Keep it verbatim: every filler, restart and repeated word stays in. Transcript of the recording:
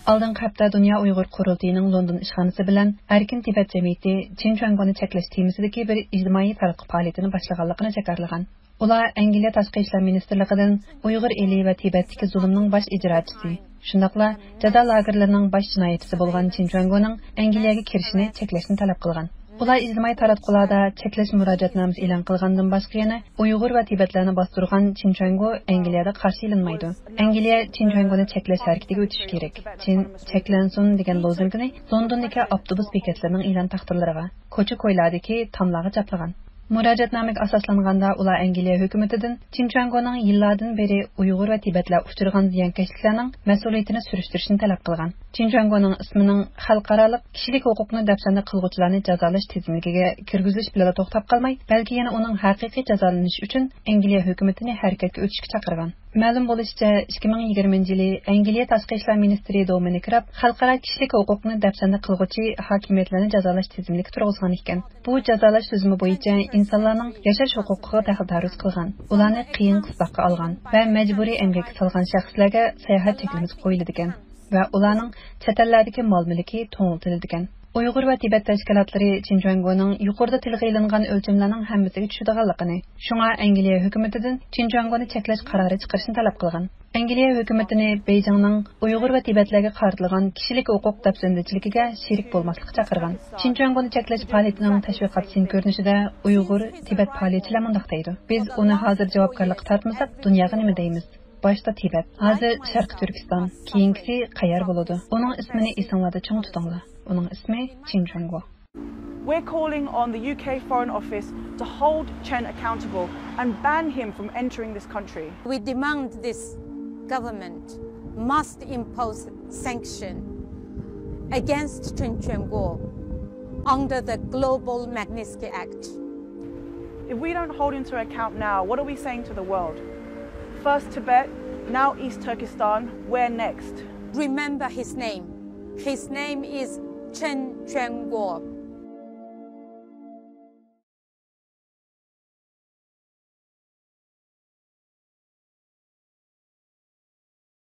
ئالدىنقى ھەپتە دۇنيا ئۇيغۇر قۇرۇلتىيىنىڭ لوندون ئىشخانىسى بىلەن ئەركىن تىبەت جەمئىيىتى چىن چۈەنگونى چەكلەش تېمىسىدىكى بىر ئىجتىمائىي تاراتقۇ پائالىيىتىنى باشلىغانلىقىنى جاكارلىغان. ئۇلار ئەنگلىيە تاشقى ئىشلار مىنىستىرلىقىدىن ئۇيغۇر ئېلى ۋە تىبەتتىكى زۇلۇمنىڭ باش ئىجراچىسى، شۇنداقلا جازا لاگېرلىرىنىڭ باش جىنايەتچىسى بولغان چىن چۈەنگونىڭ ئەنگلىيەگە كىرىشىنى چەكلەشنى تەلەپ قىلغان. ئۇلار ئىجتىمائىي تاراتقۇلاردا چەكلەش مۇراجىئەتنامىسى ئېلان قىلغاندىن باشقا يەنە ئۇيغۇر ۋە تىبەتلەرنى باستۇرغان چىن چۈەنگو ئەنگلىيەدە قارشى ئېلىنمايدۇ. ئەنگلىيە چىن چۈەنگونى چەكلەش ھەرىكىتىگە ئۆتۈشى كېرەك. چىن چەكلەنسۇن دېگەن لوزۇنكىنى لوندوندىكى ئاپتوبۇس بېكەتلىرىنىڭ ئېلان تاختىلىرىغا، كوچا-كويلاردىكى تاملارغا چاپلىغان. مۇراجىئەتنامىگە ئاساسلانغاندا، ئۇلار ئەنگلىيە ھۆكۈمىتىدىن چىن چۈەنگونىڭ يىللاردىن بېرى ئۇيغۇر ۋە تىبەتلەر ئۇچرىغان زىيانكەشلىكلەرنىڭ مەسئۇلىيىتىنى سۈرۈشتۈرۈشنى تەلەپ قىلغان. چىن چۈەنگونىڭ ئىسمىنىڭ خەلقئارالىق كىشىلىك ھوقۇقنى دەپسەندە قىلغۇچىلارنى جازالاش تىزىملىكىگە كىرگۈزۈش بىلەن توختاپ قالماي، بەلكى يەنە ئۇنىڭ ھەقىقىي جازالىنىشى ئۈچۈن ئەنگلىيە ھۆكۈمىتىنى ھەرىكەتكە ئۆتۈشكە چاقىرغان. مەلۇم بولۇشىچە، ئىككى مىڭ يىگىرمىنچى يىلى ئەنگلىيە تاشقى ئىشلار مىنىستىرى دومىنىك راب خەلقئارا كىشىلىك ھوقۇقنى دەپسەندە قىلغۇچى ھاكىمىيەتلەرنى جازالاش تىزىملىكى تۇرغۇزغان ئىكەن. بۇ جازالاش تۈزۈمى بويىچە ئىنسانلارنىڭ ياشاش ھوقۇقىغا دەخلىتارۇز قىلغان، ئۇلارنى قىيىن قىستاققا ئالغان ۋە مەجبۇرىي ئەمگەككە سالغان شەخسلەرگە ساياھەت چەكلىمىسى قويۇلىدىكەن ۋە ئۇلارنىڭ چەت ئەللەردىكى مال مۈلكى توڭلىتىلىدىكەن. ئۇيغۇر ۋە تىبەت تەشكىلاتلىرى چىن جۇەنگونىڭ يۇقىرىدا تىلغا ئېلىنغان ئۆلچەملەرنىڭ ھەممىسىگە چۈشىدىغانلىقىنى، شۇڭا ئەنگلىيە ھۆكۈمىتىدىن چىن جۇەنگونى چەكلەش قارارى چىقىرىشنى تەلەپ قىلغان. ئەنگلىيە ھۆكۈمىتىنى بېيجىڭنىڭ ئۇيغۇر ۋە تىبەتلەرگە قارىتىلغان كىشىلىك ھوقۇق دەپسەندىچىلىكىگە شېرىك بولماسلىققا چاقىرغان. چىن جۇەنگونى چەكلەش پائالىيىتىنىڭ تەشۋىقات سىن كۆرۈنۈشىدە ئۇيغۇر، تىبەت پائالىيەتچىلەر مۇنداق دەيدۇ: «بىز ئۇنى ھازىر جاۋابكارلىققا تارتمىساق، دۇنياغا نېمە دەيمىز؟» باشتا تىبەت، ھازىر شەرقىي تۈركىستان، كېيىنكىسى قەيەر بولىدۇ؟ ئۇنىڭ ئىسمىنى ئېسىڭلاردا چوڭ تۇتۇڭلار. ئۇنىڭ ئىسمى چىن جۇەنگو. We're calling on the U K Foreign Office to hold Chen accountable and ban him from entering this country. We demand this government must impose sanction against Chen Quanguo under the Global Magnitsky Act. If we don't hold him to account now, what are we saying to the world? First Tibet, now East Turkestan, where next? Remember his name. His name is Chen Quanguo.